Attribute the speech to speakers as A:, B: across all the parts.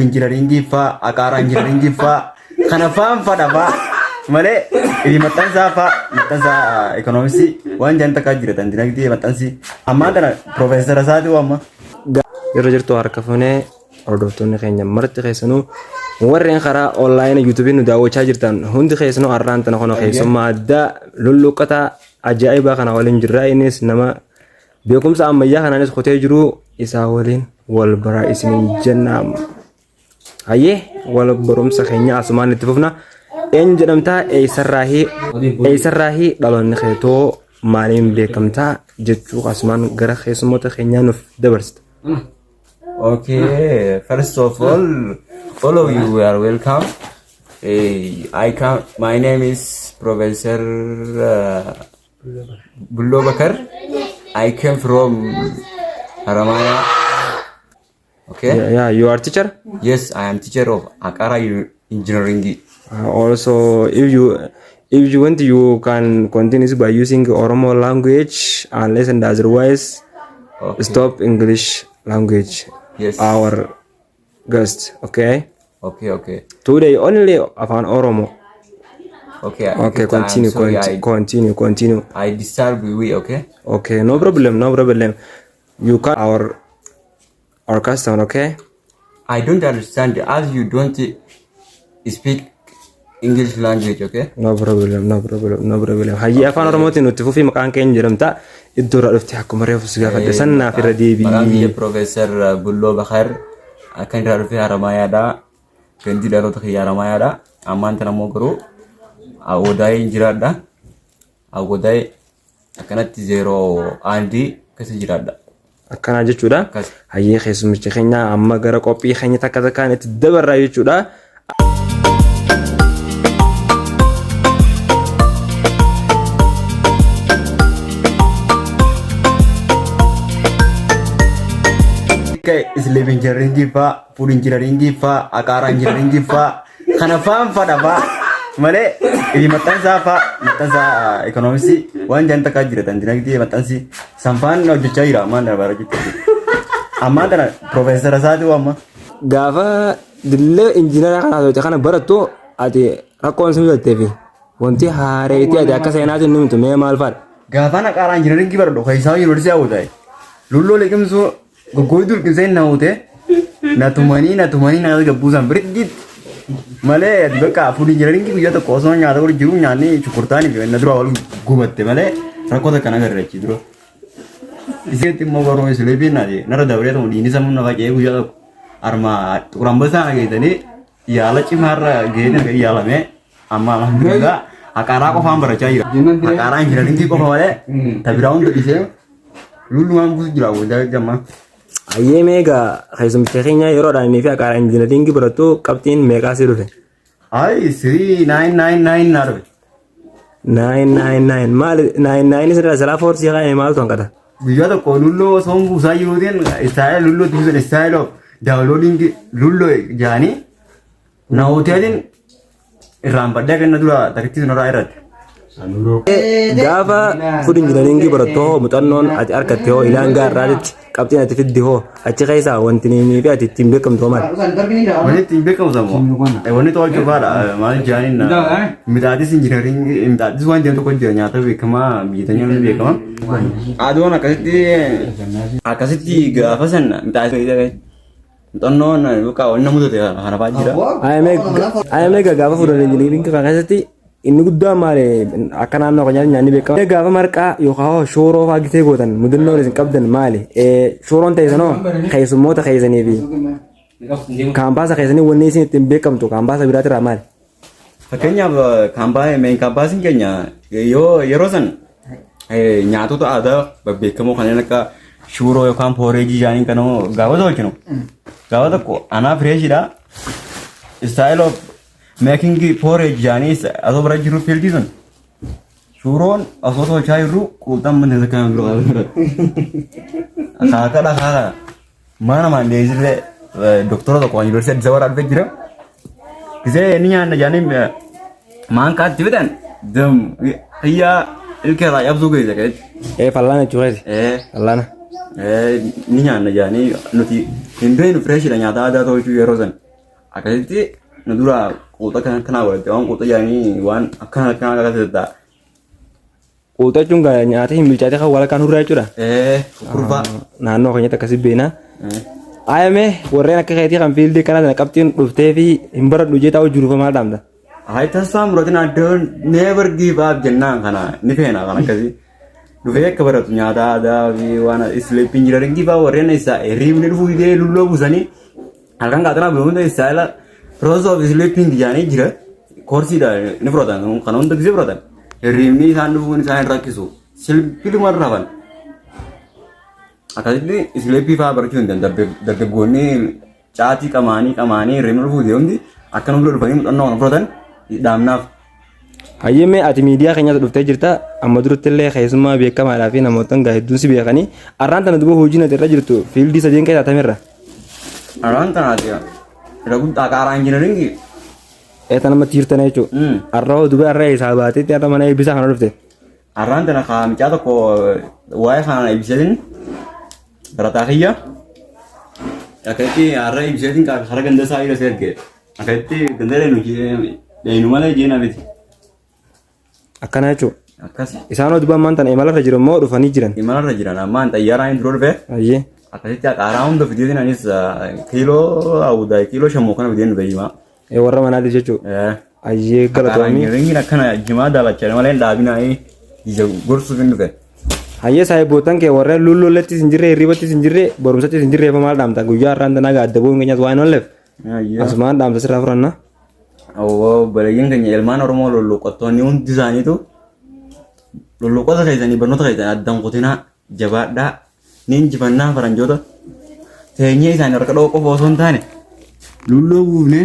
A: Injiinaringii faa, aqaaraa injiinaringii faa, kana faan fadha faa malee ifi maxxansaa faa, maxxansaa ikoonomisii waan jaan takkaa jira tan dinagdee maxxansii. Ammaan tana piroofeesara isaati amma.
B: Irra jirtu harka fuunee hordoftoonni keenya marti keessanuu warreen karaa onlaayinii yuutuubii nu daawwachaa jirtan hundi keessanuu har'aan tana kana keessummaa addaa lulluqqataa ajaa'ibaa kana waliin jirra. Innis nama beekumsa ammayyaa kanaanis kutee jiru isaa waliin wal baraa isiniin jenna. Hayyee wal barumsa keenya asumaan itti fufna. Eenyu jedhamtaa eessarraahii dhaloonni keetoo maaliin beekamtaa jechuu asumaan gara keessummoota keenyaa nuuf dabarsita.
A: Okay, first of all, all of you are welcome. I come. My name is Professor Bullo Bakar. I came from Haramaya. Okay.
B: Yeah, you are teacher?
A: Yes, I am teacher of Akara Engineering.
B: Also, if you want, you can continue by using Oromo language unless and otherwise stop English language.
A: Yes.
B: Our guest, okay?
A: Okay.
B: Today only Afaan Oromo.
A: Okay.
B: Okay,
A: I'm
B: continue,
A: sorry,
B: continue, continue.
A: I disturb you. Okay.
B: Okay, no problem, no problem. You can our customer, okay?
A: I don't understand as you don't speak English language. Okay.
B: No problem, no problem, no problem. Hayyee, afaan Oromootiin nutti fufii. Maqaan keenya jedhamta, iddoo irraa dhufte akkuma reefu si gaafadhe sannaaf irra
A: Maqaan kiyya
B: deebii.
A: Professor Bulloo Bakar, akkan irraa dhufe Haramayaadha. Gandi dhaloota kiyya Haramayaadha. Ammaan tana immoo garuu Awwadaayeen jiraadha. Awwadaayee akkanatti zeeroo aandii keessa jiraadha.
B: Akkanaa jechuudha.
A: Akkas.
B: Hayyee, keessummicha keenya, amma gara qophii keenya takka takkaan itti dabarraa jechuudha.
A: Sleep engineering faa, food engineering faa, aqaaraa engineering faa, kana faan fadha faa malee ifi maxxansaa faa, maxxansaa ikoonomisii waan jaan takkaa jira tan dinagdee maxxansii sanfaan hojjechaa jira ammaan tana bara jechuudha. Ammaan tana piroofeesara isaati amma.
B: Gaafa dillee injiinara kana hojjete kana barattu, ati rakkoon si mudattee fi wanti haareetii ati akka seenaatiin nu himtu mee maal fa'aadha?
A: Gaafaan aqaaraa engineering baradhu keessaa yuunivarsiitii hawwata. Lulloo liqimsuu goggooyduu liqimsee na hawwate, na tumanii na tumanii na gabbuusan birgitti malee ati bakka food engineering guyyaa tokko osoo nyaata godhu jiru nyaanni shukurtaanii fi na dura wal gubatte malee rakkoo takka na agarre achi dura. Iseetti immoo baruu isileebiin naati narra dabaree ta'u dhiinni sammuu na faca'ee guyyaa tokko arma xuqur ambassaa na geessanii yaala cimaarra geessanii yaalamee amma alhamdulillah haqaaraa qofaan barachaa jira. Haqaaraa injinaringii qofa malee tabiraa hunda dhiisee lullumaan buusu jira waldaa jammaa.
B: Hayyee, meegaa keessummicha keenya, yeroodhaan inni fi aqaaraa injiinaringii barattu qabxiin meeqaa si dhufe?
A: Ay, 3999 naa dhufe.
B: 999 maali? 99 sirraa silaa foorsii kaa'e maaltu hanqata?
A: Guyyaa tokko lulloo osoo hin buusaa jiruutiin style lulloo itti buusan, style of downloading lulloo jaanii na hoteeliin irraan badhee kenna dura takittii sun irraa irratti.
B: Gaafa food engineering barattu hoo, muuxannoon ati argatte hoo, ilaan gaarraatitti qabxiin ati fiddi hoo, achi keessaa wanti nii fi ati ittiin beekamtu hoo maali?
A: Wanni ittiin beekamu sammuu wanni to'achuu fa'aadha, maal jaaniin mixaatis injiinaringii mixaatis waan jedhan tokko jira, nyaata beekamaa biyya teenyaa ni beekama. Aduun akkasitti akkasitti gaafa san mixaatis muuxannoon yookaan wanni mudate kana fa'aa jira.
B: Ayamee gaafa food engineering kana keessatti inni guddaan maali? Akka naannoo keenyaatti nyaanni beekama. Gaafa marqaa yookaan shooroo fa'aa gisee gootan mudannoon isin qabdan maali? Shooroon teessanoo keessummoota keessanii fi kaampaasa keessanii wanni isin ittiin beekamtu kaampaasa biraatirraa maali?
A: Fakkeenyaaf main kaampaasiin keenya yoo yeroo san nyaatota aadaa babbeekamoo kanneen akka shuuroo yookaan pooreejii jaaniin kan gaafa tolchinu, gaafa tokko anaa fireeshidha. Style of making porridge jaanii asoo bira jiru fiildii sun shuuroon osoo tolchaa jirru quuxaan mana kan biroo akaakadha akaakadha mana namaan deebisillee doktora tokko yuunivarsiitii Addis Ababaa dhufee jira. Gisee inni nyaanna jaanii maankaatti fidan dam xiyyaa ilkee irraa cabsuu geesse keessatti.
B: Fallaana jechuudha. Fallaana.
A: Ni nyaanna jaanii nuti hin beeknu, fireeshidha nyaata aadaa tolchuu yeroo san. Akkasitti nu dura quuxa kana kanaa godhatte waan quuxa jedhanii waan akkana akkana akkasitti ta'a.
B: Quuxa jechuun gaa nyaata hin bilchaate kan walakkaan hurraa jechuudha.
A: Ee kurfaa.
B: Naannoo keenyatti akkasi beena. Ayamee warreen akka keetii kan fiildii kana sana qabxiin dhuftee fi hin baradhu jee taa'u jiruuf maal dhaamta?
A: Hayi tasfaa muratin adda never give up jennaan kana ni feena kan akkasii. Dhufee akka baratu nyaata aadaa fi waan sleep engineering fa'aa warreen isaa hirriibni dhufuu didee lulloo buusanii halkan qaaxanaa bu'uun isaa ila process of sleeping jedhanii jira. Koorsiidha ni fudhatan kan hunda gisee fudhatan. Hirriibni isaan dhufuun isaan hin rakkisu. Silpiluma rafan. Akkasitti sleepii fa'aa barachuu hin danda'an dargaggoonni caatii qamaanii qamaanii hirriibni dhufuu didee hundi akka nu bira dhufanii muuxannoo kana fudhatan dhaamnaaf.
B: Hayyee ati miidiyaa keenyatti dhuftee jirta. Amma duratti illee keessummaa beekamaadhaa fi namoota gaa hedduun si beekanii. Arraan tana duuba hojiin ati irra jirtu fiildii sadeen keessaa tamirra.
A: Arraan tanaati irra guddaa qaaraa injiinaringii.
B: Ee tan ammatti jirtan jechuudha. Arraa hoo duuba arraa isaa baateetti arra mana eebbisaa kana dhufte.
A: Arraan tana kaa mucaa tokko waa'ee kana ibseetiin barataa kiyya. Akkasitti har'a ibseetiin karaa ganda isaa irra erge. Akkasitti ganda dheenu dheenu malee jeena miti.
B: Akkana jechuudha.
A: Akkas
B: Isaan hoo duuba ammaan tana imalarra jiran moo dhufanii jiran?
A: Imalarra jiran ammaan xayyaaraan hin dura dhufe.
B: Hayyee.
A: Akkasitti qaaraa hunda fideetiin anis kiiloo awudaa kiiloo shammoo kana fideen dhufe jimaa.
B: Ee warra manaatiif jechuudha. Hayyee galatoomii.
A: Injiinaringiin akkana jimaa daalachaa malee hin dhaabinaa ija gorsuuf hin dhufe.
B: Hayyee saahiboottan kee warreen lulloollettis hin jirre hirribattis hin jirre barumsattis hin jirre maal dhaamta guyyaa har'aan tanaa gaa adda bu'uun keenyas waan hin oolleef asumaan dhaamsa sirraa furanna.
A: Obboleeyyan keenya ilmaan Oromoo lolluqattoonni hundi isaaniitu lolluqota keessanii barnoota keessanii addaan kutinaa jabaadhaa ni injifannaa faranjoota teenyee isaanii harka dha'uu qofa osoo hin taane lulloo buufnee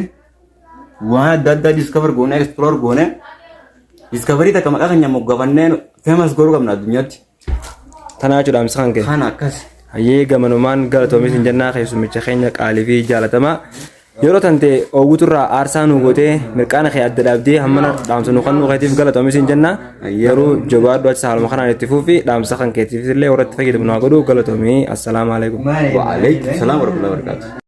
A: waan adda addaa discover goonee explore goonee discovery takka maqaa keenya moggaafannee famous godhuu qabna addunyaatti.
B: Tanaa jechuudha dhaamsi kan kee.
A: Kana akkas.
B: Hayyee gamanumaan galatoomis hin jennaa keessummicha keenya qaalii fi jaalatamaa. Yeroo tante oowwiturraa aarsaa nu gootee mirqaana kee adda dhaabdee hammana dhaamsa nu kannuu keetiif galatoomis hin jennaa. Garuu jabaadhu achi haaluma kanaan itti fufi dhaamsa kan keetiif illee warra itti fayyadamu nu haa godhu galatoomii. Assalaamu alaikum.
A: Wa alaikum salaam wa rahmatullahi wa barakatuh.